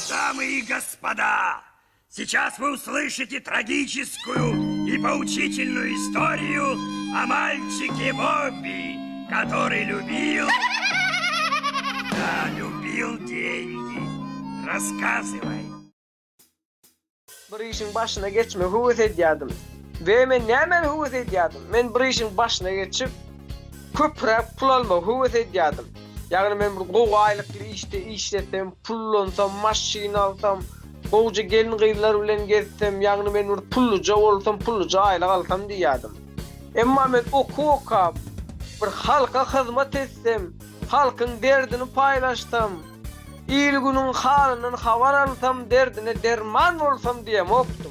Дамы и господа, сейчас вы услышите трагическую и поучительную историю о мальчике Бобби, который любил... Да, любил деньги. Рассказывай. Bir işiň başyna geçmegi höwes edýärdim. We men nämäni höwes edýärdim? Men bir işiň başyna geçip, köpräk pul almagy höwes edýärdim. Ýagny men bir gowy aýlykly işde işlesem, pullansam, maşyn alsam, gowja gelin-gyzlar bilen gezsem, ýagny men bir pulluja bolsam, pulluja aýlyk alsam diýýärdim. Emma men okuw okap, bir halka hyzmat etsem, halkyň derdini paýlaşsam, il-günüň halyndan habar alsam, derdine derman bolsam diýemokdym.